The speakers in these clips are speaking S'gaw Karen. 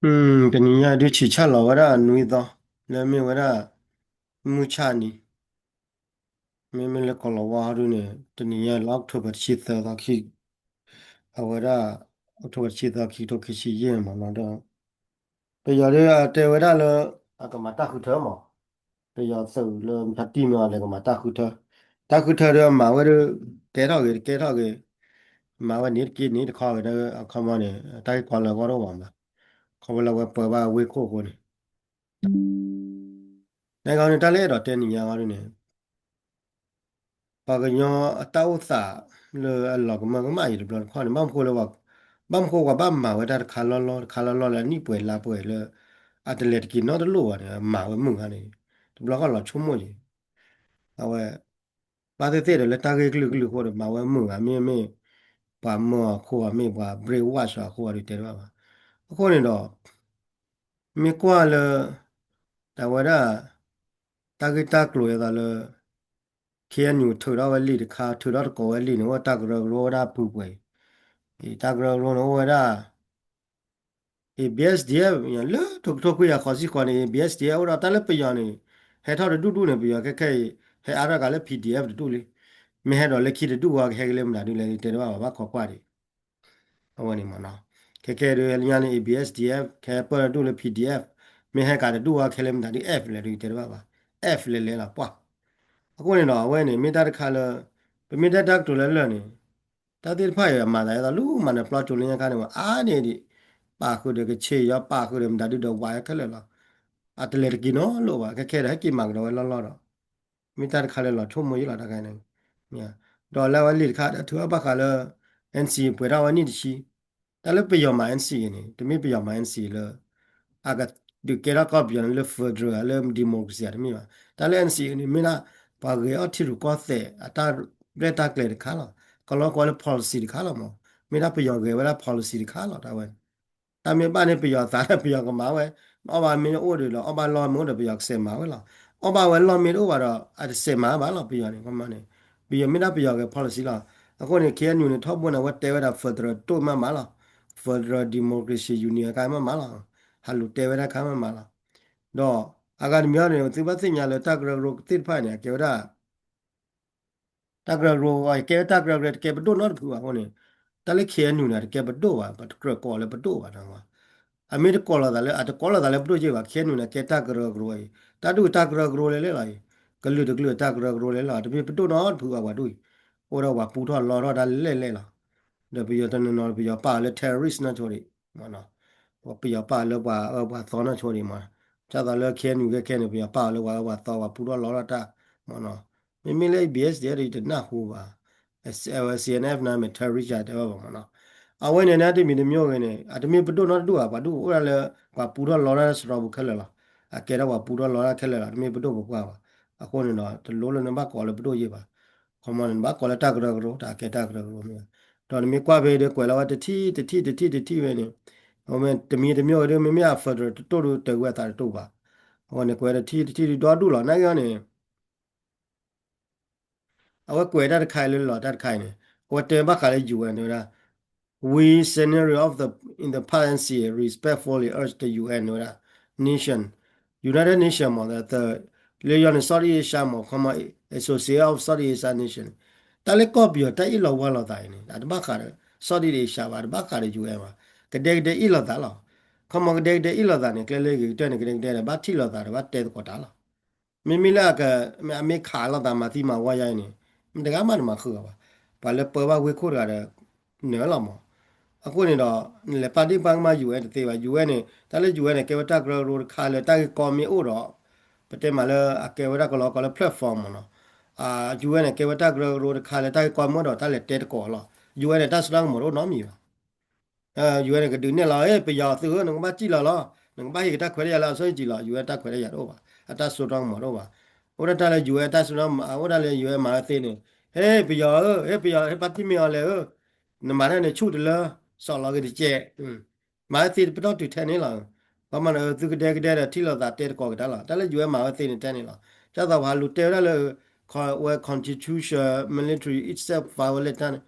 တနံၤညါဒုးဆံးဆၣ်လီၤဝဲဒၣ်နွံသီ, လၢမ့ၢ်ဝဲဒၣ် မုၢ်ဆၣ်နံၤ, မ့မ့ၢ်လၢကီၢ်လီၤဝါဟီဒုန့ၣ် တနံၤညါလီၤ October တဆံသၢသီ, အဝဲဒၣ် October တဆံသၢ ခံကထိခံဆံယဲၢ်မးနီၤ, ဒီး ပယီၤဒုးအတဲဝဲဒၣ်လၢ အကမၤတၢ်ဃုထၢမး, ပယီၤသုးလၢမထါတံၢ်မ့ၢ်အီၤလဲၤကမၤတၢ်ဃုထၢ, တၢ်ဃုထၢဒုးအမၤဝဲဒုး ကဲထီၣ်ဂ့ၤတကဲထီၣ်ဂ့ၤ, မၤဝဲန့ၣ်တက့ၢ်န့ၣ်တခီဂ့ၤဒီး အခီပညီန့ၣ် တၢ်ဂ့ၢ်ကီလၢအဂီၢ်တအိၣ်ဘၣ်မး, ခီဖျိလၢအဝဲပၢဘၣ်ဝ့ၢ်ခိၣ်အဃိန့ၣ် နဂီၢ်န့ၣ် တၢ်လၢအဲၣ်ဒိးတဲနံၤညါအဂီၢ်ဒုန့ၣ် ပှၤကညီအတၢ်အိၣ်သးလၢအလီၤကမၢကမၣ်အံၤတဘျီတခီၣ်န့ၣ် ဘၣ်မနုၤဃိလၢ ဘၣ်မနုၤဃိပှၤဘၣ်မၤဝဲတၢ်တခါလီၢ်လီၢ် တခါလီၢ်လီၢ်လၢအနံၣ်ပှဲၤလါပှဲၤလၢ အတလဲၤတက့ၤနီတလိၣ်ဘၣ်န့ၣ် မၤဝဲမုာ်ဂၤန့ၣ် တဘျီဃီလီၤဆိကမိၣ်က့ၤ အဝဲ ဘၣ်သ့ၣ်သ့ၣ်ဒီးလၢတၢ်ဂ့ၢ်ကလုာ်ကလုာ်အဃိဒီး မၤဝဲမုာ်ဂၤ မ့မ့ၢ် ပှၤမၢအီၤအခိၣ်အမ့ၢ်ပှၤ brainwash အီၤအဃိဒီးတဲတဘၣ်ဘၣ်. အဃိန့ၣ်ဒီး မ့ၢ်ကွၢ်လၢ တၢ်ဝဲဒၣ် တၢ်ဂ့ၢ်တၢ်ကျိၤဒ်သိးလၢ ခ့ၣ်အဲၣ်ယူၣ် ထုးထီၣ်ဝဲလံာ်တခါ ထုးထီၣ်တကိးဝဲလံာ်န့ၣ် အိၣ်တၢ်ကရၢကရိဝဲဒၣ်အပူၤပှဲၤအံၤ, တၢ်ကရၢကရိန့ၣ်အိၣ်ဝဲဒၣ် ABSDF လၢထိၣ်ကထိခွံကယၤဃိးဆံဃိးန့ၣ် ABSDF အိၣ်ဒီးတၢ်လၢပယီၤန့ၣ် ဟဲထီၣ်တဒူၣ်ဒူၣ်န့ၣ် ပယီၤခဲခဲအံၤ ဟဲအါထီၣ်ကးလၢ PDF တဒူၣ်လံ. မ့ၢ်ဟဲဒီးလၢခံတဒူၣ်ဝဲကဟဲက့ၤလၢမတၤဒုလဲၣ် တဲတဘၣ်ဘၣ် ဘၣ်ခိးကွၢ်ဒံး အဝဲန့ၣ်မ့ၢ်နီၤ. ခဲခဲဒုးလၢညါန့ၣ် ABSDF ခဲပၢၢ်တဒူၣ်လၢ PDF မ့ၢ်ဟဲကးတဒူၣ်ဝဲခဲလၢမတၤဒု F လဲၣ်ဒု တဲတဘၣ်ဘၣ် F လဲၤလဲၤလီၤပှၢ်. အဃိန့ၣ်ဒီး အဝဲန့ၣ် မ့ၢ်တၢ်တခါလၢ ပမ့ၢ်တဲတၢ်ကတိၤလၢလၢာ်န့ၣ် တၢ်သ့ၣ်တဖၣ်အံၤအမၤသးဒ်သိး လူၤမၤနၢၤပျီကၠိလၢညါခါန့ၣ် အါန့ၢ်ဒံး ပာ်ဃုာ်ဒီးကဆ့ၣ်ယီၤ ပာ်ဃုာ်ဒီးမတၤဒုဒီးဝါခဲလၢာ်လီၤ. အတလဲၤတက့ၤနီတလိၣ်ဘၣ် ခဲခဲဒီး ဟဲက့ၤမၤကဒီးဝဲလီၢ်လီၢ်ဒီး မ့ၢ်တၢ်တခါလၢလီၤဆိကမိၣ်ယံာ်လီၤတခါန့ၣ်. ဒီးလၢအဝဲလံာ်တခါဒီးထုးထီၣ်ဘၣ်ဃးလၢ NCA ပှဲၤထီၣ်ဝဲနံၣ်တဆံ တၢ်လၢပယီၤမၤ NCA န့ၣ် တမ့ၢ်ပယီၤမၤ NCA လၢ အကဒုးကဲထီၣ်ကီၢ်ပယီၤန့ၣ်လၢ federal လၢ democracy တမ့ၢ်ဘၣ်. တၢ်လၢ NCA န့ၣ် မ့ၢ်ဒၣ် ပှၤဂဲၤအီၣ်ထံရူၢ်ကီၢ်သဲးအတၢ်ရဲၣ်တၢ်ကျဲၤတခါလီၤ. ကလီကွၢ်လၢ policy တခါလီၤမး. မ့ၢ်ဒၣ်ပယီၤဂဲၤဝဲဒၣ် policy တခါလီၤ တၢ်ဝဲန့ၣ် တၢ်မ့ၢ်ဘၣ်န့ၣ် ပယီၤသးလၢပယီၤကမၤဝဲ, အီၣ်ဘၣ်မ့ၢ်အိၣ်ဒီး အီၣ်ဘၣ်လီၢ်မ့ၢ်အိၣ်ဒီး ပယီၤကစဲးမၤဝဲလီၤ. အီၣ်ဘၣ်ဝဲလီၢ်မ့ၢ်တအိၣ်ဘၣ်ဒီး အတစဲးမၤဘၣ်လီၤ ပယီၤန့ၣ် ခီမီန့ၣ် ပယီၤမ့ၢ်ဒၣ်ပယီၤဂဲၤ policy လီၤ. အဃိန့ၣ် ခ့ၣ်အဲၣ်ယူၣ် န့ၣ် ထီဘိန့ၣ် အဝဲတဲဝဲဒၣ် federal တတိၢ်မးမးလီၤ. federal democracy union အခါမးမးလီၤ. ဟးလူၤတဲဝဲဒၣ်အခါမးမးလီၤ. ဒီးအဂၤတမံၤန့ၣ် သုဘၣ်သ့ၣ်ညါလၢတၢ်ကရၢကရိသ့ၣ်တဖၣ်န့ၣ် အကဲဝဲဒၣ် တၢ်ကရၢကရိအံၤ ကဲဝဲတၢ်ကရၢကရိ တကဲပဒိၣ်နီတဖုဘၣ်အဃိန့ၣ် တၢ်လၢ ခ့ၣ်အဲၣ်ယူၣ် န့ၣ် တကဲပဒိၣ်ဘၣ် ပတကြၢးကိးလၢပဒိၣ်ဘၣ်နီၤ. အမ့ၢ်တကိးလိာ်သးလၢ အတကိးလိာ်သးလၢပဒိၣ်ယဲၢ်ဘၣ် ခ့ၣ်အဲၣ်ယူၣ် န့ၣ် ကဲတၢ်ကရၢကရိအံၤ တၢ်ဒူၣ်တၢ်ကရၢကရိလဲၣ်လဲၣ်လီၤအံၤ ကလုာ်တကလုာ်တၢ်ကရၢကရိလဲၣ်လီၤ တမ့ၢ်ပဒိၣ်နီတဖုဘၣ်ပှၤဒူၣ်အံၤ အိၣ်ဒီးပှၤပူထီၣ်လီထီၣ်တၢ်လဲၣ်လဲၣ်လီၤ. ဒီးပယီၤတနီၤနီၤ ပယီၤပာ်အီၤလၢ terrorist နီၢ်ဆိဒံး ပယီၤပာ်အီၤလၢပှၤအၢပှၤသီနီၢ်ဆိဒံးမး, ဒ်သိးလၢ ခ့ၣ်အဲၣ်ယူၣ် ခဲခဲန့ၣ် ပယီၤပာ်အီၤလၢပှၤအၢပှၤသီ ပှၤပူထီၣ်လီထီၣ်တၢ်မးနီၤ, မ့မ့ၢ်လၢ ABSDF ဒီး ယတနၢ်ဟူဘၣ်, အဝဲ စီၣ်အဲၣ်အဲၣ်အက်ဖ် န့ၣ်မ့ၢ် terrorist တဲဘၣ်မးနီၤ, အဝဲန့ၣ် နတမံၤတမံၤဂ့ၤန့ၣ် အတမ့ၢ်ပဒိၣ်နီတဒူၣ်ဘၣ် ပှၤဒူၣ်အိၣ်ဒၣ်လၢ ပှၤပူထီၣ်လီထီၣ်တၢ်စရီပူၤခဲလၢာ်လီၤ, အကဲထီၣ်ပှၤပူထီၣ်လီထီၣ်ခဲလၢာ်လီၤ တမ့ၢ်ပဒိၣ်ပပှၢ်ဘၣ်, အဃိန့ၣ်ဒီး တလိၣ်လၢနဘၣ်ကိးလၢပဒိၣ်ယဲၢ်ဘၣ် ခီမီန့ၣ် နဘၣ်ကိးလၢတၢ်ကရၢကရိ တၢ်ကဲတၢ်ကရၢကရိမ့ၢ်, ဒီးနမ့ၢ်ကွၢ်ဖဲဒီးကွဲးလီၤဝဲတထံၣ်တထံၣ်တထံၣ်တထံၣ်ဖဲန့ၣ်, အဝဲတမံၤတမံၤဒီး မ့မ့ၢ်အ federal တတိၣ်ဒီး တဂ့ၤအသးတတိၣ်ဘၣ်, အဝဲန့ၣ်ကွဲးတထံၣ်တထံၣ်ဒီးဒီဒူၣ်လီၤ နာ်က့န့ၣ် အဝဲကွဲးတၢ်တခါအံၤလၢလီၤတၢ်တခါအံၤန့ၣ် အဝဲတဲဘၣ်ဃးလၢ UN န့ၣ်ဝဲဒၣ် We scenario of the in the past NCA respectfully urge the UN န့ၣ်ဝဲဒၣ် nation, United Nation မး လၢယီၤန့ၣ် Southeast Asia မး ခီမီ Association of Southeast Asian Nation, တၢ်လၢကီၢ်ပယီၤတၢ်အ့ၣ်လိာ်ဝါလိာ်သးအံၤန့ၣ် အတဘၣ်ဃးဒီး Southeast Asia ဘၣ် တဘၣ်ဃးဒီး UN ဘၣ်, ကဒဲကဒဲအ့ၣ်လိာ်သးလီၤ, ခီမီကဒဲကဒဲအ့ၣ်လိာ်သးန့ၣ် ကျဲလၢဂ့ၤကတၢၢ်န့ၣ် ကဒဲကဒဲဒီး ဘၣ်ထံၣ်လိာ်သးဒီး ဘၣ်တဲသကိးတၢ်လီၤ မ့မ့ၢ်လၢအက အမ့ၢ်ခးလိာ်သးမၤသံမၤဝီယါအံၤန့ၣ် မတဂၤမးတမၤဃုာ်အီၤဘၣ်, ပှၤလၢပၢဘၣ်ဝ့ၢ်ခိၣ်တဂၤဒီး နၢၤလီၤမး, အဃိန့ၣ်ဒီး နလဲၤပာ်ဒ့ၣ်ပာ်ကမၣ် UN တသ့ဘၣ်, UN န့ၣ် တၢ်လၢ UN န့ၣ် ကဲဝဲတၢ်ကရၢကရိတခါလၢတၢ်ဂ့ၢ်ကီမ့ၢ်အိၣ်ဒီး ပတဲမးလၢအကဲဝဲဒၣ်ကလီကီလၢ platform မးနီၤ, UN န့ၣ် ကဲဝဲတၢ်ကရၢကရိတခါလၢတၢ်ဂ့ၢ်ကီမ့ၢ်အိၣ်ဒီး တၢ်လဲၤတဲသကိးလီၤ, UN န့ၣ် တၢ်စိတၢ်ကမီၤတအိၣ်နီတမံၤဘၣ် UN န့ၣ် ကဒုးနဲၣ်လီၤ ပယီၤသုးဧၢ နကဘၣ်စံၣ်လီၤလီၤ, နကဘၣ်ဟ့ၣ်က့ၤတၢ်ခွဲးတၢ်ယာ်လၢအစီဆှံလီၤ, UN တၢ်ခွဲးတၢ်ယာ်တအိၣ်ဘၣ်, အတၢ်စိတၢ်ကမီၤတအိၣ်ဘၣ်, အိၣ်ဒၣ်တၢ်လၢ UN တၢ်စိတၢ်ကမီၤ အိၣ်ဒၣ်လၢ UN မၤဝဲသ့န့ၣ်, ဟ့ ပယီၤဧၢ, ဟ့ ပယီၤ ဟ့ၣ်ပၣ်တံၣ်မ့ၢ်အီၤလဲၣ်ဧၢ, နမၤတၢ်န့ၣ်ဆူၣ်တလၢ, စီၣ်လီၤက့ၤတကဲး, မၤဝဲသ့ပတီၢ်တုၤထဲန့ၣ်လီၤ, ပှၤမၤန့ၣ် သုကဒဲကဒဲဒီးထံၣ်လိာ်သးတဲသကိးက့ၤတၢ်လီၤ, တၢ်လၢ UN မၤဝဲသ့န့ၣ်ထဲန့ၣ်လီၤ, ဒ်သိးပှၤလူၤတဲဝဲဒၣ်လၢ ဝဲ constitution military itself violate တၢ်န့ၣ်,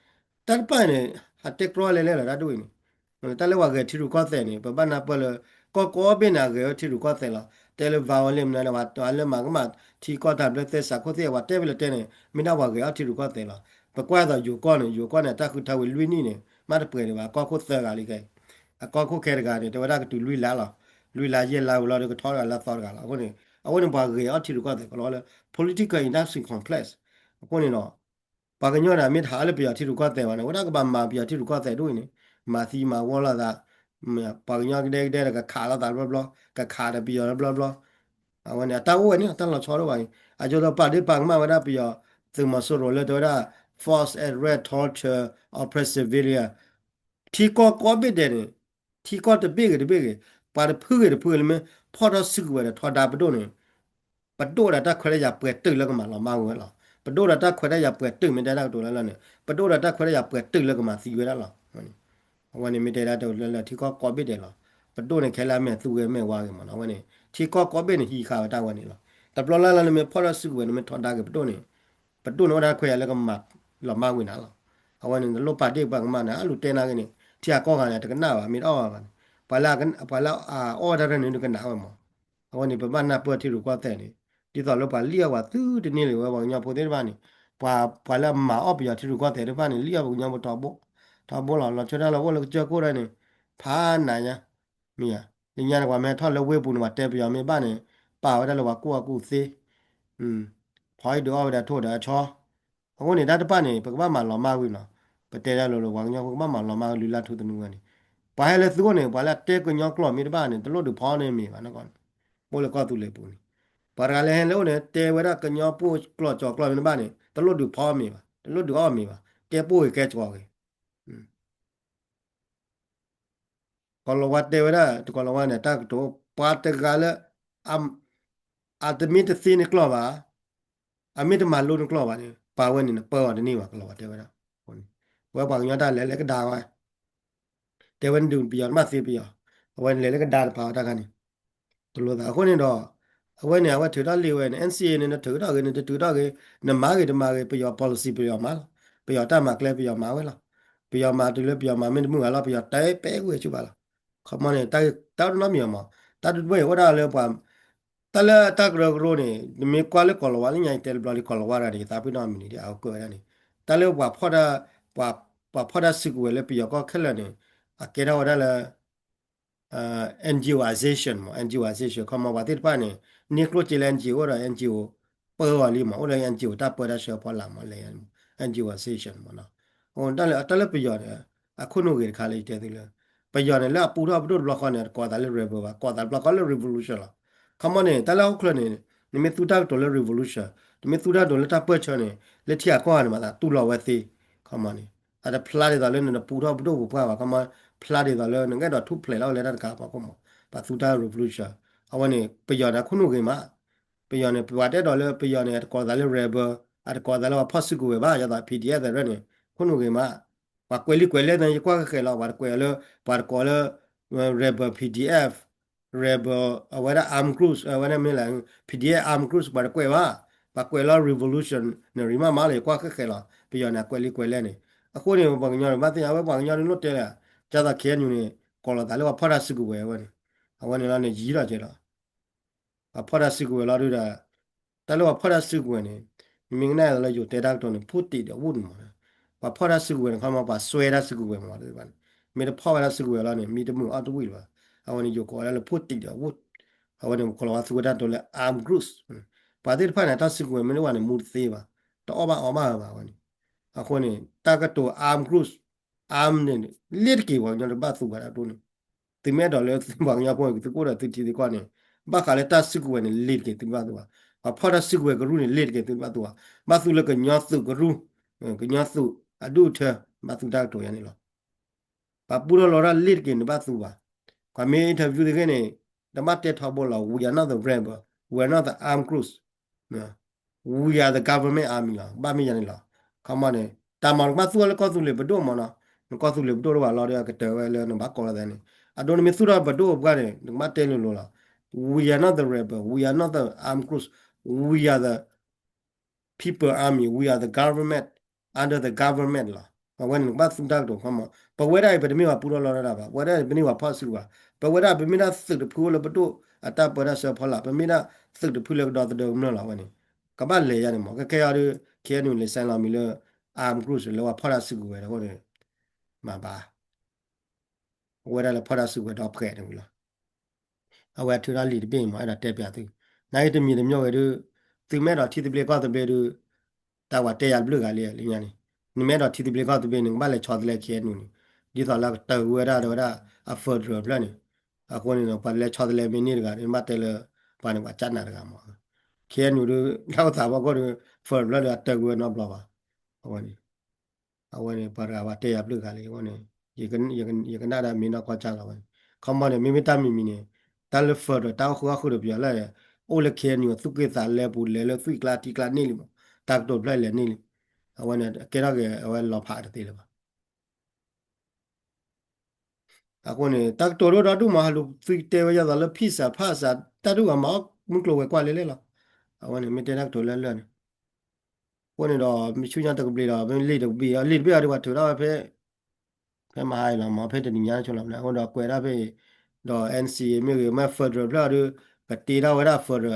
တၢ်တဖၣ်န့ၣ် ဟးတဲကြီလဲၣ်လဲၣ်လီၤ တၢ်ဒ်အံၤန့ၣ်, တၢ်လၢပှၤဂဲၤထံရူၢ်ကီၢ်သဲးန့ၣ် ပဘၣ်နၢ်ပၢၢ်လၢ ကီၢ်ကိးဘ့ၣ်န့ၣ် အဂဲၤဝဲထံရူၢ်ကီၢ်သဲးလီၤ. တဲလၢ violin မနုၤန့ၣ် ပှၤလၢမၤကမၣ်ထံကီၢ်တၢ်ဘျၢသဲစးခိၣ်သ့ၣ် ပှၤတဲဖဲလဲၣ်တဲန့ၣ် မ့ၢ်ဒၣ်ပှၤဂဲၤအီၣ်ထံရူၢ်ကီၢ်သဲးလီၤ. ပကွၢ်သိးယိၤကီၢ်န့ၣ် ယိၤကီၢ်န့ၣ် တၢ်ဃုထၢဝံၤလွံၢ်နံၣ်န့ၣ် မ့ၢ်တပှဲၤဒံးဘၣ် အကီၢ်ခိၣ်သၢဂၤလံခဲအံၤ, အကီၢ်ခိၣ်ခဲတဂၤန့ၣ် တဲဝဲဒၣ်ကတုၤလွံၢ်လါလီၤ. လွံၢ်လါယဲၢ်လါဝံၤလီၤဒီးကထီၣ်တဂၤလၢသီတဂၤလီၤ. အဃိန့ၣ် အဝဲန့ၣ်ပှၤဂဲၤအီၣ်ထံရူၢ်ကီၢ်သဲး ကလီလၢ political industry complex အဃိန့ၣ်ဒီး ပှၤကညီန့ၣ် မ့ၢ်တဟးလၢပယီၤထံရူၢ်ကီၢ်သဲးဘၣ်န့ၣ် ဝဲဒၣ်ကဘၣ်မၤပယီၤထံရူၢ်ကီၢ်သဲးဒ်အံၤန့ၣ် မၤသံမၤဝီလိာ်သး, ပှၤကညီကဒဲကဒဲဒီးကခးလိာ်သးတဘျီဘျီ, ကခးဒီးပယီၤတဘျီဘျီ, အဝဲန့ၣ် အတၢ်အိၣ်ဝဲန့ၣ် အတၢ်လီၤဆီဒိၣ်ဘၣ်အံၤ အယိၤဒီးပာ်ဒ့ၣ်ပာ်ကမၣ်ဝဲဒၣ်ပယီၤသုးမီၤစိရိၤလၢတဲဝဲဒၣ် forced arrest, torture, oppress civilian ထံကီၢ်ကိးဘ့ၣ်ဒဲးန့ၣ်, ထံကီၢ်တဘ့ၣ်ဂ့ၤတဘ့ၣ်ဂ့ၤ, ပှၤတဖုဂ့ၤတဖုဂ့ၤလၢမ့ၢ်ဖီၣ်ထီၣ်စုကဝဲၤဒီးထီဒါပဒိၣ်န့ၣ်, ပဒိၣ်ဒီးတၢ်ခွဲးတၢ်ယာ်ပှဲၤတုာ်လၢကမၤလီၤမၢ်ဝဲလီၤ. ပဒိၣ်ဒီးတၢ်ခွဲးတၢ်ယာ်ပှဲၤတုာ်မ့ၢ်တဲတၢ်ကတိၤလၢလၢ်န့ၣ် ပဒိၣ်ဒီးတၢ်ခွဲးတၢ်ယာ်ပှဲၤတုာ်လၢကမၤသံဝဲဒၣ်လီၤ. အဝဲန့ၣ်မ့ၢ်တဲဒၣ်တလၢလၢ်ထံကီၢ်ကိးဘ့ၣ်ဒဲးလီၤ. ပဒိၣ်န့ၣ်ခဲလၢာ်အမဲာ်သူဂ့ၤမဲာ်ဝါဂ့ၤမးနီၤ အဝဲန့ၣ် ထံကီၢ်ကိးဘ့ၣ်န့ၣ်ဟံးဃာ်ဝဲတၢ်ဝဲန့ၣ်လီၤ. တဘျီလၢ်လၢ်လၢမ့ၢ်ဖီၣ်ထီၣ်စုကဝဲၤန့ၣ်မ့ၢ်ထီဒါက့ၤပဒိၣ်န့ၣ် ပဒိၣ်န့ၣ်အိၣ်ဒၣ်ခွဲးယာ်လၢကမၤလီၤမၢ်ဝဲနၤလီၤ. အဝဲန့ၣ်နလိၣ်ပာ်ဒ့ၣ်ပာ်ကမၣ်န့ၣ် အလူၤတဲနာ်က့န့ၣ် ထံအကီၢ်ဂၤန့ၣ် တကနၣ်ဘၣ် မ့ၢ်တအီၣ်ဘၣ်ဘၣ်န့ၣ် ပှၤလၢအအီၣ်ဝဲတၢ်ရဲၣ်န့ၣ်တကနၣ်ဝဲမး. အဝဲန့ၣ် ပဘၣ်နၢ်ပၢၢ်ထံရူၢ်ကီၢ်သဲးန့ၣ် ဒ်သိးလၢပှၤလံၣ်အီၣ်ပှၤသုတန့ၢ်လၢၤဝဲပှၤကညီဖိသ့ၣ်တဖၣ်န့ၣ် ပှၤ ပှၤလၢအမၤအီၣ်ပယီၤထံရူၢ်ကီၢ်သဲးတဖၣ်န့ၣ် လံၣ်အီၣ်ပှၤကညီဖိထီဘိ ထီဘိလီၤ. လီၤဆီဒၣ်တၢ်လၢအိၣ်လၢကစၢၢ်ခိၣ်ဒၣ်န့ၣ် ဖးနးညါ မ့ၢ်ဧါ. လၢညါန့ၣ် ပှၤမ့ၢ်ဟဲထီၣ်လၢဝ့ၢ်ပူၤန့ၣ် ပှၤတဲပယီၤမ့ၢ်ဘၣ်န့ၣ် ပာ်ဝဲဒၣ်လၢပှၤကူၣ်အကူၣ်သ့ ဖီအံၤဒုးအီၣ်ဝဲဒၣ်ထိၣ်ဒီးအဆီ အဃိန့ၣ် တၢ်တဖၣ်န့ၣ် ပကဘၣ်မၤလီၤမၢ်ဝံၤနီၤ. ပတဲဒၣ်လၢပှၤကညီဖိကဘၣ်မၤလီၤမၢ်လုၢ်လၢ်ထူသနူဝဲန့ၣ် ပှၤဟဲလၢသုအိၣ်န့ၣ် ပှၤလၢအတဲကညီကျိာ်မ့ၢ်တဘၣ်န့ၣ် တလိၣ်ဒုးဖီန့ၢ်မ့ၤဘၣ်နီၤ. အိၣ်လၢကီၢ်သူလ့ၤပူၤန့ၣ် ပှၤတဂၤလၢဟဲလၢအိၣ်န့ၣ် တဲဝဲဒၣ်ကညီပိၢ်ကျိာ်ကၠီၤကျိာ်မ့ၢ်တဘၣ်န့ၣ် တလိၣ်ဒုးဖီမ့ၤဘၣ် တလိၣ်ဒုးအီၣ်မ့ၤဘၣ် ကဲပိၢ်ဂ့ၤကဲကၠီၤဂ့ၤ ကီၤလၤဝါတဲဝဲဒၣ် တကီၤလၤဝါန့ၣ် တၢ်ကတိၤ ပှၤတဂၤလၢ အတမ့ၢ်တသ့န့ၣ်ကျိာ်ဘၣ်, အမ့ၢ်တမၤလိန့ၣ်ကျိာ်ဘၣ်န့ၣ် ပာ်ဝဲန့ၣ် နပၢအီၤတန့ၢ်ဘၣ် ကီၤလၤဝါတဲဝဲဒၣ်. ဝဲပှၤကညီတၢ်လဲၤလၢကဒါဝဲ တဲဝဲနဒုးပယီၤနဘၣ်သ့ပယီၤ, အဝဲန့ၣ်လဲၤလၢကဒါတပာ်ဝဲတၢ်ခါန့ၣ် တလိၣ်သးအဃိန့ၣ်ဒီး အဝဲန့ၣ် အဝဲထုးထီၣ်လံာ်ဝဲန့ၣ် NCA န့ၣ် နထုးထီၣ်ဂ့ၤ နတထုးထီၣ်ဂ့ၤ နမၤဂ့ၤတမၤဂ့ၤ ပယီၤ policy ပယီၤမၤလီၤ. ပယီၤတၢ်မၤကျဲပယီၤမၤဝဲလီၤ. ပယီၤမၤတုၤလၢပယီၤမၤမ့ၢ်တမုာ်ဂၤလီၤ ပယီၤတဲပဲဝဲဆူဘၣ်လီၤ. ခီမီန့ၣ် တၢ်တနီတမံၤမး တၢ်ဒုးတဘ့ၣ်အိၣ်ဒၣ်လၢပှၤ တၢ်လၢတၢ်ကရၢကရိန့ၣ် နမ့ၢ်ကွၢ်လၢကီၤလၤဝါလၢညါ ယတဲတဘျီလံ ကီၤလၤဝါတဂၤန့ၣ် ယသးပ့ၤနီၣ်မံၤန့ၣ် အကၢၣ်ဝဲဒၣ်န့ၣ် တၢ်လၢပှၤဖီၣ်တၢ် ပှၤဖီၣ်တၢ်စုကဝဲၤလၢပယီၤကီၢ်ခဲလၢာ်န့ၣ် အကဲထီၣ်ဝဲဒၣ်လၢ NGOization မး NGOization ခီမီပှၤသ့ၣ်တဖၣ်န့ၣ် န့ၢ်ကျိၣ်စ့လၢ NGO ဒီး NGO ပၢအီၤလံမး အိၣ်လၢ NGO တၢ်ပၢတၢ်ဆှၢဖီလာ်မးလဲၣ် NGOization မးနီၤ. တၢ်လၢပယီၤန့ၣ် အခိၣ်နူာ်ဂ့ၤတခါလၢယတဲသုလၢ ပယီၤန့ၣ် လၢအပူထီၣ်ပဒိၣ်တဘျီဃီန့ၣ် တကိးသးလၢ rebel ဘၣ် ကိးသးတဘျီဃီလၢ revolution လီၤ. ခီမီန့ၣ် တၢ်လၢဟီၣ်ခိၣ်ချၢန့ၣ် နမ့ၢ်သူတၢ်ကတိၤလၢ revolution နမ့ၢ်သူတၢ်ကတိၤလၢတၢ်ပၢၢ်ဆၢန့ၣ် လၢထံဂၤကီၢ်ဂၤန့ၣ် မၤသးတူၢ်လိာ်ဝဲသ့ ခီမီန့ၣ် အတဖျါဒ်သိးလၢနပူထီၣ်ပဒိၣ်ပပှၢ်ဘၣ် ခီမီ ဖျါဒ်သိးလၢနကအဲၣ်ဒိးထူၣ်ဖျဲးလီၤလၢတၢ်တခါဖီခိၣ်မး ပှၤသူတၢ် revolution အဝဲန့ၣ် ပယီၤန့ၣ် အခိၣ်နူာ်ဂ့ၤမး ပယီၤန့ၣ် ပှၤတအဲၣ်ဒိးလၢပယီၤန့ၣ် အတကိးသးလၢ rebel အတကိးသးလၢပှၤဖီၣ်စုကဝဲၤဘၣ် ယသး PDF သးရၢၣ်န့ၣ် ခိၣ်နူာ်ဂ့ၤမး ပှၤကွဲးလံာ်ကွဲးလဲၢ်သ့ ယကွၢ်ဃဲဃဲလီၤ ပှၤတကွဲးအီၤလၢ ပှၤတကိးလၢ rebel PDF rebel အဝဲဒၣ် armed group အဝဲဒၣ်မ့ၢ်လဲၣ် PDF armed group ပှၤတကွဲးဘၣ် ပှၤကွဲးလၢ revolutionary မးမးလၢယကွၢ်ဃဲဃဲလီၤ ပယီၤန့ၣ် အကွဲးလံာ်ကွဲးလဲၢ်န့ၣ် အဃိန့ၣ် ပှၤကညီန့ၣ် ဘၣ်သ့ၣ်ညါဝဲပှၤကညီဒ်လိၣ်တဲလၢ ကၢ်သး KNU န့ၣ် ကိးလီၤသးလၢပှၤဖီၣ်တၢ်စုကဝဲၤဝဲန့ၣ် အဝဲန့ၣ်လီၤန့ၣ် ယံၤထီၣ်ကဲဒီး ပှၤဖီၣ်တၢ်စုကဝဲၤလီၤဒုဒီး တၢ်လၢပှၤဖီၣ်တၢ်စုကဝဲၤန့ၣ် မ့ၢ်ကနၣ်လၢယိၤတဲတၢ်ကတိၤန့ၣ် ဖူတံးဒီးဝူၣ်န့ၣ်မး ပှၤဖီၣ်တၢ်စုကဝဲၤန့ၣ် ခီမီပှၤစွဲတၢ်စုကဝဲၤမး မ့ၢ်တဖီၣ်ဝဲဒၣ်စုကဝဲၤလီၤန့ၣ် မ့ၢ်တမုာ်အီၣ်တဝံၣ်လၢၤဘၣ် အဝဲန့ၣ်ယိၤကိးဝဲဒၣ်လၢဖူတံးဒီးဝူၣ် အဝဲန့ၣ် ကီၤလၤဝါသူဝဲတၢ်ကတိၤလၢ armed group ပှၤသ့ၣ်တဖၣ်န့ၣ် တၢ်စုကဝဲၤမ့ၢ်တအိၣ်ဘၣ်န့ၣ် မူတသ့ဘၣ် တအီၣ်ဘၣ်အီဘၣ်ဘၣ်ဝဲန့ၣ် အဃိန့ၣ် တၢ်ကတိၤ armed group arm န့ၣ် လ့ၣ်တက့ၢ် ပှၤကညီတဘၣ်သူဘၣ်တၢ်တိၢ်န့ၣ် သုမ့ၢ်အဲၣ်ဒိးလၢပှၤကညီဖိန့ၣ် သုကအိၣ်ဒီးသုထံသုကီၢ်န့ၣ် ဘၣ်ဃးလၢတၢ်စုကဝဲၤန့ၣ် လ့ၣ်တက့ၢ်သုတဘၣ်သူဘၣ် ပှၤဖီၣ်တၢ်စုကဝဲၤကရူၢ်န့ၣ် လ့ၣ်တက့ၢ်သုတဘၣ်သူဘၣ် ဘၣ်သူလၢကညီသုးကရူၢ် ကညီသုးအဒူၣ်အထၢ ဘၣ်သူတၢ်ကတိၤယါန့ၣ်လီၤ ပှၤပူထီၣ်လီၤတၢ်လ့ၣ်တက့ၢ်န့ၣ်ဘၣ်သူဘၣ် ပှၤမ့ၢ် interview သုဂ့ၢ်န့ၣ် တဘၣ်တဲထီဘိလီၤ we are not the rebel, we are not the armed groups, we are the government army လီၤ ဘၣ်မ့ၢ်ယၤန့ၣ်လီၤ ခီမီန့ၣ် တၢ်မၤနကဘၣ်သူအီၤလၢကီၢ်သူလ့ၤပဒိၣ်မးနီၤ နကီၢ်သူလ့ၤပဒိၣ်တဘၣ်လီၤဒီးကတၢၢ်ဝဲလၢနဘၣ်ကိးလီၤသးန့ၣ် အဒိနမ့ၢ်သူထီၣ်ပဒိၣ်ပှၢ်န့ၣ် နကဘၣ်တဲလိၤလိၤလီၤ we are not the rebel, we are not the armed groups, we are the people army, we are the government under the government လီၤ အဝဲန့ၣ်နကဘၣ်သူတၢ်ကတိၤခီမီၤ, ပဝဲဒၣ်အံၤ ပတမ့ၢ်ပှၤပူထီၣ်လီထီၣ်တၢ်ဘၣ်, ပဝဲဒၣ်ပမ့ၢ်ပှၤဖီၣ်စုကဝဲၤ, ပဝဲဒၣ်ပမ့ၢ်ဒၣ်သုးတဖုအိၣ်လၢပဒိၣ်အတၢ်ပၢတၢ်ဆှၢဖီလာ်, ပမ့ၢ်ဒၣ်သုးတဖုလၢကဒီသဒၢကမျၢၢ်လီၤဝဲန့ၣ်, ကဘၣ်လဲၤယါန့ၣ်မီၤ, ခဲခဲအံၤဒီး ခဲအံၤနုာ် လဲၤဆဲးလီၤမံၤလၢ armed group လၢပှၤဖီၣ်တၢ်စုကဝဲၤဒီးအဃိန့ၣ်, မၤဘၣ် အဝဲဒၣ်လၢဖီၣ်တၢ်စုကဝဲၤဒီဖှဲးန့ၣ်ဝံၤလီၤ. အဝဲထုးထီၣ်လံာ်တဘ့ၣ်မး အဲၣ်ဒိးတဲပျးသု, နာ်က့တမံၤတမံၤဝဲဒုး, သုမ့ၢ်အဲၣ်ဒိးထံသဘျ့ကီၢ်သဘျ့ဒုး, တၢ်ပှၤတဲယၤတဘျုးဂၤလံလၢညါန့ၣ်, နမ့ၢ်အဲၣ်ဒိးထံသဘျ့ကီၢ်သဘျ့န့ၣ် နကဘၣ်လဲၤဆီတလဲ ခဲအံၤနုာ်န့ၣ်, ဒ်သိးလၢကတၢၢ်ဝဲဒၣ်ဒီးဝဲဒၣ်အ federal ဖျၢၣ်န့ၣ်, အဃိန့ၣ်ဒီး ပှၤလဲၤဆီတလဲမ့ၢ်န့ၢ်တဂၤန့ၣ် ဘၣ်တဲလၢ ပှၤန့ၣ်ပှၤကၢ်နးတဂၤမး, ခဲအံၤနုာ်ဒုး တၢ်အိၣ်သးဖီခိၣ်ဒီး federal ဖျၢၣ်ဒီးအတၢၢ်ကွံာ်ဝဲနီတဘျီဘၣ်, အဝဲန့ၣ် အဝဲန့ၣ် ပှၤတဂၤပှၤတဲယၤဘျုးဂၤလံအဂီၢ်န့ၣ်, ယကနၣ်ဒၣ်မ့ၢ်နီၢ်ကီၢ်ကၢ်လီၤဝဲန့ၣ်, ခီမီန့ၣ် မ့မ့ၢ်တၢ်မံၤမံၤန့ၣ်, တၢ်လၢ federal တၢ်အိၣ်ဃုာ်အီၣ်ဃုာ်ဒီးပယီၤလၢ, အိၣ်လၢ ခဲအံၤနုာ် အသူၣ်က့ၣ်သးလဲပူၤ လဲၤလၢသွံၣ်ကျါထံကျါန့ၢ်လံမး, တၢ်ကတိၤဖျၢၣ်လဲၤန့ၢ်လံ, အဝဲန့ၣ် ကဲထီၣ်က့ၤ အဝဲလီၤဖးတသ့လၢၤဘၣ်. အဃိန့ၣ် တၢ်ကတိၤဒိၣ်ဒီဒူၣ်မး ဟလူၤသုတဲဝဲယသးလၢ peace စး ဖးစး တၢ်ဒုးဂၤမၤအီၣ်မုၢ်ကျိၤဝဲၤကွာ်လဲလဲလီၤ. အဝဲန့ၣ် မ့ၢ်တဲတၢ်ကတိၤလၢလၢာ်န့ၣ်, အဃိန့ၣ်ဒီး မ့ၢ်ဆူညါတကဘျံးဒီး မ့ၢ်လံာ်တကဘျံး လံာ်တဘ့ၣ်အီၤဒ်ပှၤထုးထီၣ်ဝဲဖဲ ဖဲမဟါအံၤလီၤမး ဖဲတနံၤညါဆိလီၤန့ၣ် အဃိဒီးကွဲးဒၣ်ဖဲအံၤ, ဒီး NCA မ့ၢ်ဂ့ၤ မ့ၢ် federal ဖျၢၣ်အီၤဒီး ကတ့ထီၣ်ဝဲဒၣ် federal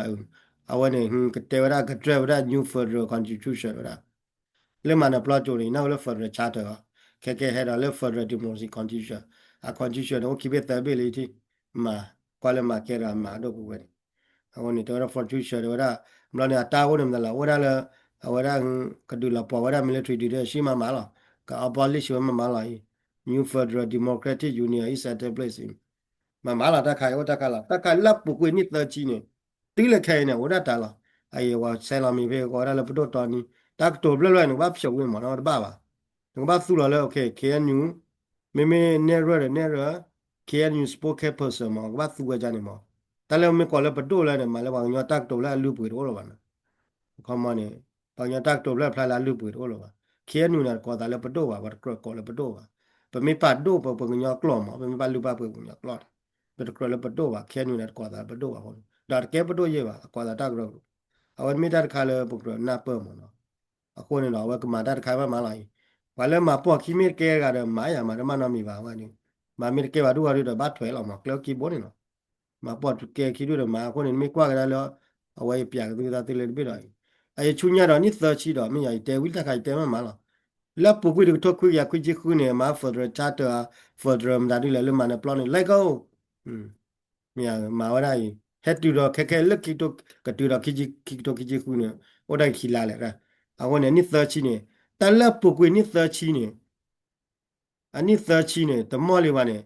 အဝဲန့ၣ် ကတဲဝဲဒၣ် ကဒြဲၣ်ဝဲဒၣ် new federal constitution ဝဲဒၣ် လၢမၤနၢၤပျီကၠိန့ၣ် နၢ်ဝဲလၢ federal charter အီၤ, ခဲကဲဟဲဒီးလၢ federal democracy constitution, အ constitution န့ၣ် အိၣ်ခံဘ့ၣ်သၢဘ့ၣ်လၢထံၣ်, မၤ ကွၢ်လၢမၤကဲဒီးအမၤဒိၣ်ပူၤဝဲန့ၣ်, အဃိန့ၣ် တဲဝဲဒၣ် constitution တဲဝဲဒၣ်, ဘျီန့ၣ် အတၢ်အိၣ်န့ၣ်မတၤလဲၣ် အိၣ်ဝဲဒၣ်လၢ, အဝဲဒၣ် ကဒုးလီၤပှီၢ်ဝဲဒၣ် military dictatorship မးမးလီၤ, က abolish ဝဲမးမးလီၤအံၤ, new federal democratic union အံၤ set in place အံၤ, မးမးလီၤ တၢ်ခါအံၤ အိၣ်တၢ်ခါလီၤ တၢ်ခါလၢအပူၤကွံာ်နံၣ်သၢဆံန့ၣ်, တုၤလၢခဲအံၤန့ၣ် အိၣ်ဒၣ်တၢ်လီၤ, အအံၤ ပှၤဆဲးလီၤမံၤဖဲ ကိးဝဲဒၣ်လၢပဒိၣ်တီနံၤ, တၢ်ကတိၤဖျၢၣ်ဖျၢၣ်န့ၣ် ကဘၣ်ဖျိးဝံၤမး နတဘၣ်ဘၣ်, နကဘၣ်သူလီၤလၢ okay, KNU, မ့မ့ၢ်နဲၣ်ရွဲၣ်ဒီးနဲၣ်ရွဲၣ်, KNU spokesperson မး ကဘၣ်သူဝဲဒ်န့ၣ်မး, တၢ်လၢမ့ၢ်ကိးလၢပဒိၣ်လၢန့ၣ် မၤလၢပှၤကညီတၢ်ကတိၤလၢအလုၢ်ပှ့ၤတအိၣ်လၢၤဘၣ်န့ၣ်, ခီမီန့ၣ်, ပှၤကညီတၢ်ကတိၤဖျၢၣ်ဖျါလၢအလုၢ်ပှ့ၤတအိၣ်လၢၤဘၣ်, KNU န့ၣ် တကိးသးလၢပဒိၣ်ဘၣ် ပှၤတကြၢးကိးလၢပဒိၣ်ဘၣ်, ပမ့ၢ်ပာ်ဒိၣ်ပပှၤကညီကျိာ်မး ပမ့ၢ်ပာ်လုၢ်ပာ်ပှ့ၤပှၤကညီကျိာ်န့ၣ်, ပတကြၢးလၢပဒိၣ်ဘၣ် KNU န့ၣ် တကိးသးလၢပဒိၣ်ဘၣ်အဃိန့ၣ် ဒီးတကဲပဒိၣ်ယဲၢ်ဘၣ် အကိးသးတၢ်ကရၢကရိ, အဝဲမ့ၢ်တၢ်တခါလၢပကြၢးနၢ်ပၢၢ်မးနီၤ, အဃိန့ၣ်ဒီး အဝဲကမၤတၢ်တခါမးမးလီၤအံၤ, ပှၤလၢမၤပိာ်ခံမ့ၢ်တကဲတဂၤဒီး မၤယၤမၤတမၣ်နီတမံၤဘၣ်ဝဲန့ၣ်, မၤမ့ၢ်တကဲဘၣ်ဒူၣ်ဝဲဒုးဒီးဘၣ်ထွဲလီၤမး ကျဲခံဘိန့ၣ်နီၤ မၤပိာ်တကဲခံဒုၣ်ဒီးမၤ အဃိန့ၣ် နမ့ၢ်ကွၢ်ကဒါလၢ အဝဲယပျးကသုသးသုလၢတဘ့ၣ်ဒီးအံၤ, အယဆူညါဒီးနံၣ်သၢဆံဒီး မ့ၢ်ယၤယတဲဝံၤတၢ်ခါယတဲမးမးလီၤ, လၢအပူၤကွံာ်တကထိခွံကယၤခွံဆံဃုန့ၣ် မၤ federal charter federal မတၤဒုလဲၣ် လၢမၤနၢၤပျီန့ၣ် လဲၤကအိၣ်, မ့ၢ်မၤဝဲဒၣ်အံၤ ဟဲတုၤဒီးခဲခဲလၢခံကထိ ကတုၤဒီးခံကထိခံဆံဃုန့ၣ် အိၣ်ဒၣ်ခံလါလဲၣ်, အဃိန့ၣ် နံၣ်သၢဆံန့ၣ် တၢ်လၢအပူၤကွံာ်နံၣ်သၢဆံန့ၣ် အနံၣ်သၢဆံန့ၣ် တမီၢ်လံဘၣ်န့ၣ်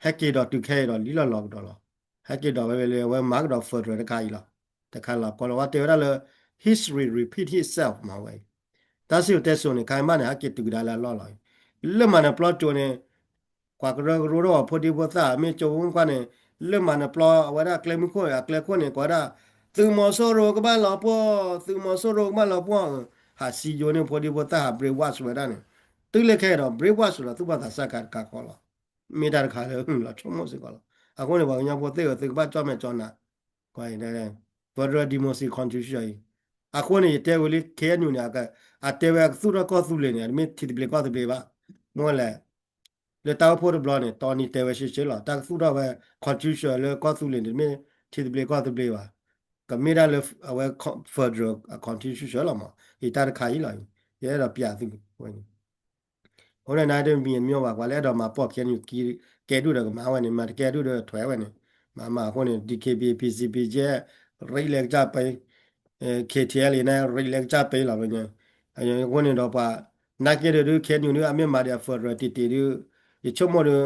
ဟဲက့ၤဒီးတုၤခဲအံၤဒီးလံလီၤလီၤကဒီးလီၤ, ဟဲက့ၤဒီးဝဲလၢအဝဲမၤကဒီး federal တခါအံၤလီၤ, တခါလီၤ ကိးလီၤဝဲတဲဝဲဒၣ်လၢ history repeat itself မးဝဲအံၤ, တၢ်စံၣ်စိၤတဲစိၤန့ၣ် ခါအံၤမးန့ၣ် ဟဲက့ၤတုၤကဒါလၢအလီၢ်လီၤအံၤ, လၢမၤနၢၤပျီကၠိန့ၣ် ပှၤကရၢကရိထီၣ်ပှၤဖိဒံဖိသၣ် မ့ၢ်ကၠိဖိမုၣ်ခွါန့ၣ် လၢမၤနၢၤပျီအဝဲဒၣ်ကျဲမုၢ်ခိၣ်န့ၣ် အကျဲခိၣ်န့ၣ် ကိးဝဲဒၣ် သုးမီၤစိရိၤကဘၣ်လီၤပှီၢ် သုးမီၤစိရိၤကဘၣ်လီၤပှီၢ်, ဟးစံယိၤန့ၢ်ဖိဒံဖိသၣ် ဟး brainwash ဝဲဒၣ်န့ၣ်, တုၤလၢခဲအံၤဒီး brainwash ဒီးသူၣ်ဘီၣ်သးစၢ်ခါတကးဃီလီၤ, မ့ၢ်တၢ်တခါလၢလီၤဆိကမိၣ်စ့ၢ်ကီးလီၤ, အဃိန့ၣ် ပှၤကညီဖိသ့ၣ်ဧၢ သုကဘၣ်ကၠီၣ်မဲာ်ကၠီၣ်နါ federal democracy constitution အံၤ, အဃိန့ၣ် ယတဲဝဲလံ KNU န့ၣ် အတဲဝဲအကသူၣ်ထီၣ်ကီၢ်သူလ့ၤန့ၣ် အတမ့ၢ်ထံသဘျ့ကီၢ်သဘျ့ဘၣ်, မ့ၢ်လဲၣ်, လၢတၢ်အိၣ်ဖှိၣ်တဘျီန့ၣ် တီနံၤတဲဝဲရှဲရှဲလီၤ တၢ်ကသူၣ်ထီၣ်ဝဲ constitution လၢကီၢ်သူလ့ၤန့ၣ် တမ့ၢ်ထံသဘျ့ကီၢ်သဘျ့ဘၣ်, ကမ့ၢ်ဒၣ်လၢအဝဲ federal constitution လီၤမး, ယတၢ်တခါအံၤလီၤ, ယအဲၣ်ဒိးပျးသု အဃိန့ၣ် နတမံၤမ့ၢ်ဘၣ် ပှၤလၢအဲၣ်ဒိးမၤပိာ် KNU ကဲဒုၣ်ဒီးကမၤဝဲန့ၣ် မၤတကဲဒုၣ်ဒီးထွဲဝဲန့ၣ်, မၤမၤအဃိန့ၣ် DKBA PCG ရံးလဲၤကစၢ်ပဲ, KTLA န့ၣ် ရံးလဲၤကစၢ်ပဲလီၤဝဲန့ၣ်, အဃိန့ၣ်ဒီးပှၤ နာ်က့ဒုး KNU ဒုး အမ့ၢ်မၤဒီးအ federal တံၢ်တံၢ်ဒုး, ယဆိကမိၣ်ဒုး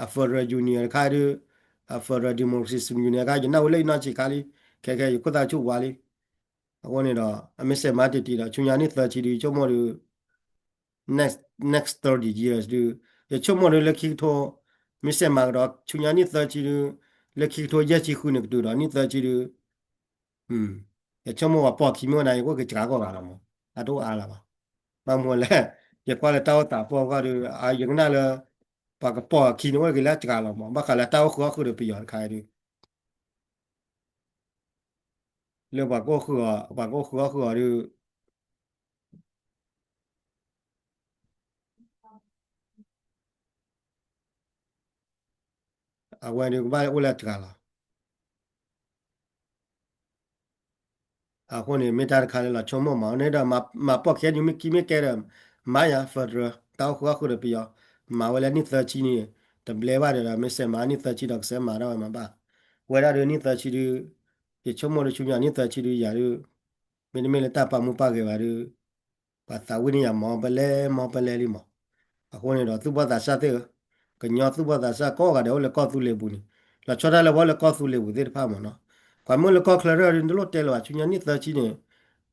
အ federal union တခါဒုး, အ federal democracy union တခါ ယနၢ်ဟူလၢယနီၢ်ဆံးခါလံ, ခဲခဲယခိၣ်သၣ်ဆူၣ်ဝါလံ, အဃိန့ၣ်ဒီး အမ့ၢ်စဲးမၤတံၢ်တံၢ်ဒီး ဆူညါနံၣ်သၢဆံဒုး ယဆိကမိၣ်ဒုး next, next thirty years ဒုး, ယဆိကမိၣ်ဒုးလၢခံကထိ, မ့ၢ်စဲးမၤကဒီး ဆူညါနံၣ်သၢဆံဒုး, လၢခံကထိယဲၢ်ဆံဃုန့ၣ်ကတုၤဒီးနံၣ်သၢဆံဒုး, ယဆိကမိၣ်ပှၤပိာ်ခံမ့ၢ်ဝဲဒၣ် ယကအိၣ်က့ၤစှၤကီးဂၤလီၤမး, အတအိၣ်အါလၢၤဘၣ်, ဘၣ်မနုၤလဲၣ်, ယကွၢ်လၢတၢ်အိၣ်သးပှီၢ်အဂီၢ်ဒုး, ယကနၣ်လၢ ပှၤကပိာ်ခံန့ၣ်အိၣ်က့ၤလၢအစှၤလီၤမး, ဘၣ်ဃးလၢတၢ်အိၣ်ဃုာ်အီၣ်ဃုာ်ဒီးပယီၤတခါဒုး လၢပှၤကအိၣ်ဃုာ်အီၣ်, ပှၤကအိၣ်ဃုာ်အီၣ်ဃုာ်အီၤဒုး, အဝဲဒုးကဘၣ်အိၣ်လၢအတဂၤလီၤ. အဃိန့ၣ် မ့ၢ်တၢ်တခါလၢလီၤဆိကမိၣ်မး န့ၣ်ဒီး မၤပိာ် K N U မ့ၢ်ကံမ့ၢ်ကဲဒီး မၤယၤ federal တၢ်အိၣ်ဃုာ်အီၣ်ဃုာ်ဒီးပယီၤ မၤဝဲလၢနံၣ်သၢဆံန့ၣ် တဘျဲဘၣ်ဒီး မ့ၢ်စဲးမၤနံၣ်သၢဆံဒီး ကစဲးမၤဒၣ်ဝဲမၤဘၣ်. ဝဲဒၣ်ဒီးနံၣ်သၢဆံဒုး ယဆိကမိၣ်ဒီးဆူညါနံၣ်သၢဆံဒုးယၤဒုး မ့တမ့ၢ်လၢတၢ်ပာ်မူပာ်ဂဲၤဘၣ်ဒုး ပှၤသးဝံၣ်န့ၢ်ယၤမီၢ်ပလဲမီၢ်ပလဲလံမး. အဃိန့ၣ်ဒီး သူၣ်ဘီၣ်သးစၢ်သ့ၣ်ဧၢ, ကညီသူၣ်ဘီၣ်သးစၢ် ကိးဂၤဒဲးအိၣ်လၢကီၢ်သူလ့ၤပူၤန့ၣ် လီၤဆီဒၣ်တၢ်လၢပှၤအိၣ်လၢကီၢ်သူလ့ၤပူၤသ့ၣ်တဖၣ်မးနီၤ. ပှၤမ့ၢ်အိၣ်လၢကီၢ်ချၢရဲၣ်ဒုး နတလိၣ်တဲလၢၤဘၣ် ဆူညါနံၣ်သၢဆံန့ၣ်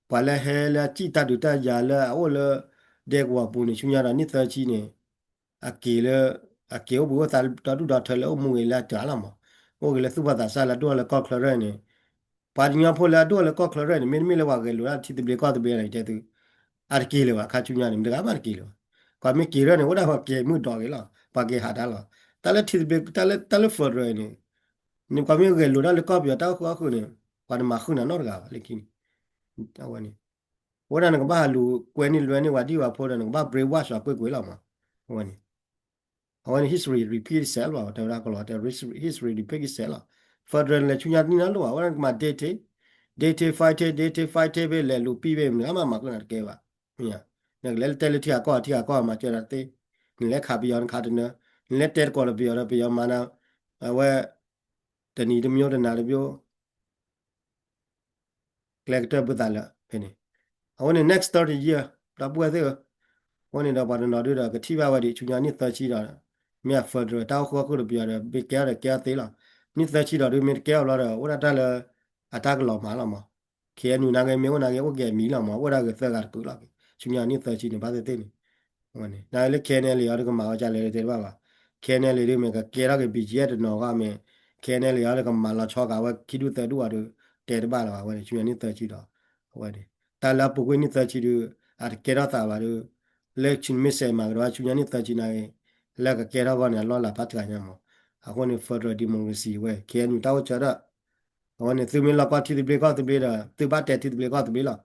ပှၤလၢဟဲလၢအစံၣ်တၢ်ဒုးတၢ်ယၤလၢအအိၣ်လၢ ဒဲကဝီၤပူၤန့ၣ် ဆူညါဒီးနံၣ်သၢဆံန့ၣ် အက့ၤလၢ အက့ၤအိၣ်ဘှံးအိၣ်သါဒီဒူၣ်ဒီထၢလၢအိၣ်မူဂ့ၤလၢအတဂၤလီၤမး. အိၣ်ဂ့ၤလၢသူၣ်ဘီၣ်သးစၢ်လၢအဒိၣ်ထီၣ်လၢကီၢ်ချၢရဲၣ်န့ၣ် ပှၤကညီဖိလၢအဒိၣ်ထီၣ်လၢကီၢ်ချၢရဲၣ်န့ၣ် မ့တမ့ၢ်လၢပှၤဂဲၤလိာ်တၢ်ထံသဘျ့ကီၢ်သဘျ့န့ၣ် တဲသု အတက့ၤလၢၤဘၣ် ခါဆူညါန့ၣ် မတဂၤမးတက့ၤလၢၤဘၣ်. ပှၤမ့ၢ်က့ၤရဲၣ်န့ၣ် အိၣ်ဒၣ်ပှၤကဲၤမုၢ်ဒီးက့ၤလီၤ ပှၤက့ၤဟးတၢ်လီၤ. တၢ်လၢထံသဘျ့ တၢ်လၢ federal န့ၣ် နပှၤမ့ၢ်ဂဲၤလိာ်တၢ်လၢကီၢ်ပယီၤတၢ်အိၣ်ဃုာ်အီၣ်ဃုာ်န့ၣ် ပှၤတမၤဃုာ်နၤနီတဂၤဘၣ်လၢခံန့ၣ် အဝဲန့ၣ် အိၣ်ဒၣ်နကဘၣ်ဟးလူၤကွဲန့ၢ်လွဲန့ၢ်ပှၤဒံၣ်ပှၤဖိဒီး နကဘၣ် brainwash အီၤကွ့ၢ်ကွ့ၢ်လီၤမး. အဝဲန့ၣ် အဝဲန့ၣ် history repeat itself လီၤ တဲဝဲဒၣ်ကလီၤ တဲ history repeat itself လီၤ. federal လဲၤဆူညါတန့ၢ်နီတလိၣ်ဘၣ် ဝဲဒၣ်နကမၤ dictate, dictate fighting, dictate fighting ဖဲလဲၤလူၤပံၢ်ဖဲ မနုၤမးမၤကျိၣ်နၤတကဲဘၣ်. နကလဲၤတဲလၢထံဂၤကီၢ် ထံဂၤကီၢ်မၤစၢၤနၤတသ့, နလဲၤခးပယီၤနခးတနၢၤ, နလဲၤတဲတကိးဒီးပယီၤဒီးပယီၤမၤနၤ, အဝဲ တနံၤတမျိုးတနၤတမျိုး ကျဲကတၢၢ်ဘုသးလၢာ်ဖဲန့ၣ်. အဃိန့ၣ် next thirty year ဒီပုၢ်ဝဲၢ်သ့ၣ်ဧၢ, အဃိန့ၣ်ဒီးပှၤတနီၤဒုဒီးကထံၣ်ဘၣ်ဝဲဒံး ဆူညါနံၣ်သၢဆံဒီး မ့ၢ်အ federal တၢ်အိၣ်ဃုာ်အီၣ်ဃုာ်ဒီးပယီၤဒီး မ့ၢ်ကဲထီၣ်ဒီးကဲထီၣ်သ့လီၤ. နံၣ်သၢဆံဒီးဒုမ့ၢ်တကဲထီၣ်ဘျီဒီး အိၣ်ဒၣ်တၢ်လၢ အတၢ်ကလီၤမၤလီၤမး. K N U နာ်က့မ့ၢ်အိၣ်နာ်က့ အိၣ်ကဲၤမံၤလီၤမး အိၣ်ဒၣ်ဂ့ၤသၢဂၤတကုာ်လီၤ. ဆူညါနံၣ်သၢဆံန့ၣ် ဘၣ်သ့ၣ်သ့ၣ်န့ၣ် နာ်က့လၢ K N L A အီၤဒုကမၤဝဲဒ်လဲၣ်တဲတဘၣ်ဘၣ်. K N L A ဒုမ့ၢ်ကကဲထီၣ်က့ၤ B G F တနီၤဂီၢ်မ့ၢ် K N L A အီၤဒုကမၤလီၤဆီကးဝဲခံဒူၣ်သၢဒူၣ်အီၤဒု တဲတဘၣ်လၢၤဘၣ်ဝဲန့ၣ် ဆူညါနံၣ်သၢဆံဒီး အဝဲန့ၣ် တၢ်လၢအပူၤကွံာ်နံၣ်သၢဆံဒု အတကဲထီၣ်သးဘၣ်ဒု လၢမ့ၢ်စဲးမၤကဒီးဆူညါနံၣ်သၢဆံနာ်က့ လၢကကဲထီၣ်ဂီၢ်န့ၣ် အလီၢ်လၤဖးတဂၤညါမး. အဃိန့ၣ် federal democracy ဝဲ K N U တၢ်အိၣ်ဆၢထၢၣ် အဝဲန့ၣ် သုမ့ၢ်လီၢ်ကီၢ်ထံသဘျ့ကီၢ်သဘျ့ဒီး သုဘၣ်တဲထံသဘျ့ကီၢ်သဘျ့လီၤ.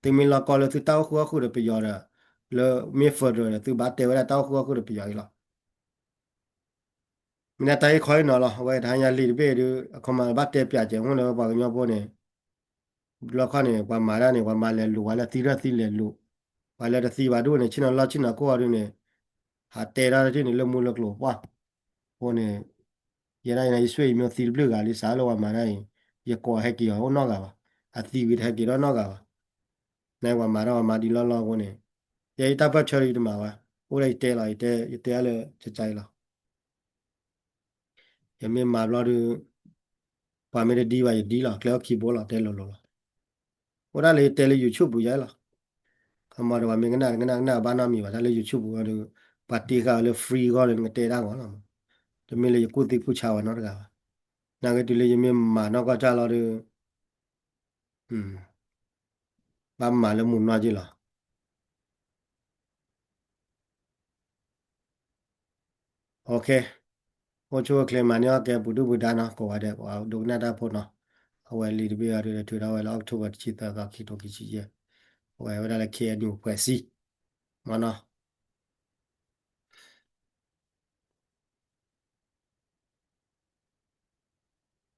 သုမ့ၢ်လီၢ်ကီၢ်လၢသုတၢ်အိၣ်ဃုာ်အီၣ်ဃုာ်ဒီးပယီၤဒီး လၢမ့ၢ် federal ဒီး သုဘၣ်တဲဝဲဒၣ်တၢ်အိၣ်ဃုာ်အီၣ်ဃုာ်ဒီးပယီၤအံၤလီၤ. မ့ၢ်ဒၣ်တၢ်ဟ့ၣ်ခီဟ့ၣ်နီၤလီၤ. အဝဲတဟါညါလံာ်တဘ့ၣ်ဒု အခီမးဘၣ်တဲပၠးစဲးမ့ၢ်လၢပှၤကညီဖိန့ၣ် ဘျီခီန့ၣ် ပှၤမၤတၢ်န့ၣ် ပှၤမၤလဲၤလိာ် ပှၤလၢသံရၢၢ်သံလဲၤလိာ် ပှၤလၢတသံဘၣ်ဒိၣ်န့ၣ် ဆ့ၣ်နီၤလီၢ်ဆ့ၣ်နီၤခိၣ်အီၤဒုန့ၣ် ဟးတဲတၢ်တထံၣ်န့ၣ် လၢမူလၢကျိၤပှၢ် အဃိန့ၣ် ယဲဒၣ်ယဲဒၣ်ယဆွေမျိုးသံတဘျုးဂၤလံ စးလၢပှၤမၤတၢ်အံၤ ယကိးဟဲက့ၤအီၤအိၣ်နီတဂၤဘၣ်. အသံဝံၤတဟဲက့ၤထီၣ်နီတဂၤဘၣ်. နပှၤမၤတၢ်ပှၤမၤဒ်လီၢ်လီၢ်အဃိန့ၣ် ယဲယတၢ်ပၢၢ်ဆၢယတမၤဘၣ်. အိၣ်ဒၣ်ယတဲလီၤ ယတဲ ယတဲအါလၢကကါအံၤလီၤ. ယမ့ၢ်မၤဘျီဒုး ပှၤမ့ၢ်တဒံဘၣ်ယဒံလီၤ ကျဲအိၣ်ခံဘိလီၤ တဲလိၤလိၤလီၤ. အိၣ်ဒၣ်လၢယတဲလၢ YouTube ပူၤယဲလီၤ. ခီမီဒီးပှၤမ့ၢ်ကနၣ်ကနၣ် ကနၣ်ဘၣ်နီတမံၤဘၣ် တၢ်လၢ YouTube ပူၤဒီး ပှၤတ့ဃာ်ဝဲလၢ free အဂီၢ်န့ၣ် နကတဲတၢ်ဂီၤလီၤ. တမ့ၢ်လၢယကူၣ်သံကူၣ်ဆါဝဲနီတဂၤဘၣ်. နာ်က့တုၤလၢယမ့ၢ်မၤနီၢ်ကီၢ်တၢ်လီၤဒုး ဘၣ်မၤလၢမုၢ်နွံက့လီၤ. အိၣ်ဆူၣ်အိၣ်ချ့ မၤန့ၢ်အီၣ်ကဲပူၤဒုၣ်ပူၤဒါနီၤ ကိးဂၤဒဲး ပှၤဒိကနၣ်တၢ်ဖိနီၤ. အဝဲလံာ်တဘ့ၣ်အီၤဒုး ထုးထီၣ်ဝဲလၢ October တဆံသၢသီ ခံကထိခံဆံယဲၢ် အဝဲဝဲဒၣ်လၢ K N U အဖွဲ့အစည်း မနီၤ.